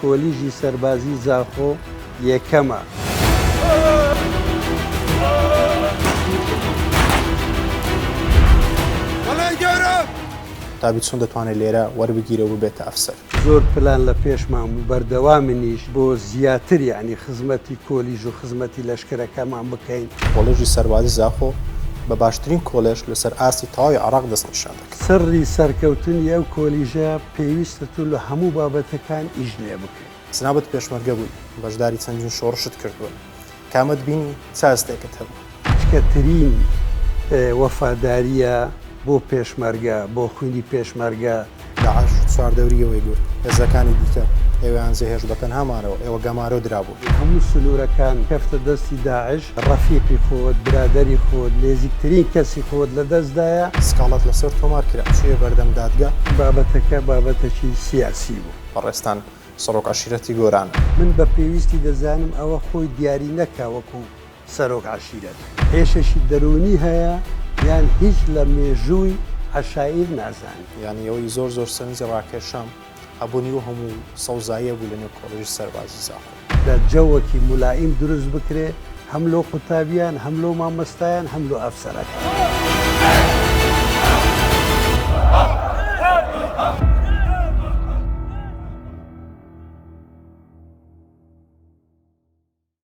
کۆلیژی سەربازی زاخۆ یەکەمە. قوتابی چۆن دەتوانێت لێرە وەربگیرێ و ببێتە ئەفسەر؟ زۆر پلان لە پێشمان بوو بەردەوامنیش بۆ زیاتر یەعنی خزمەتی کۆلیژ و خزمەتی لەشکرەکەمان بکەین. کۆلێژی سەربازی زاخۆ بە باشترین کۆلێژ لەسەر ئاستی تەواوی عێراق دەستنیشان دەکرێت. سڕی سەرکەوتنی ئەو کۆلیژە پێویستە تۆ لە هەموو بابەتەکان ئیش لێ بکەی. جنابت پێشمەرگە بووی، بەشداری چەندین شۆڕشت کردووە، کامەت بینی چ هەستێکت هەبوو؟ گچکەترین وەفادارییە بۆ پێشمەرگە، بۆ خوینی پێشمەرگە. داعش چواردەوری ئێوەی گرت، هێزەکانی دیکە ئێوەیان جێهێشت بە تەنها مانەوە، ئێوە گەمارۆ درابوون. هەموو سنوورەکان کەفتە دەستی داعش، ڕەفیقی خۆت، برادەری خۆت، نێزیکترین کەسی خۆت لە دەست دایە. سکاڵات لەسەر تۆمار کرا، چوویە بەردەم دادگا. بابەتەکە بابەتەکی سیاسی بوو. بەڕێزتان سەرۆک عەشیرەتی گۆرانە. من بە پێویستی دەزانم ئەوە خۆی دیاری نەکا وەکوو سەرۆک عەشیرەت. ئێشەکی دەروونی هەیە یان هیچ لە مێژووی عەشایر نازانێ. یانی ئەوەی زۆر زۆر سەرنجی ڕاکێشام هەبوونی ئەو هەموو سەوزاییە بوو لە نێو کۆلێژی سەربازی زاخۆ. دا جەوەکی مولایم دروست بکرێ هەم لۆ قوتابیان هەم لۆ مامۆستایان هەم لۆ ئەفسەرەکان.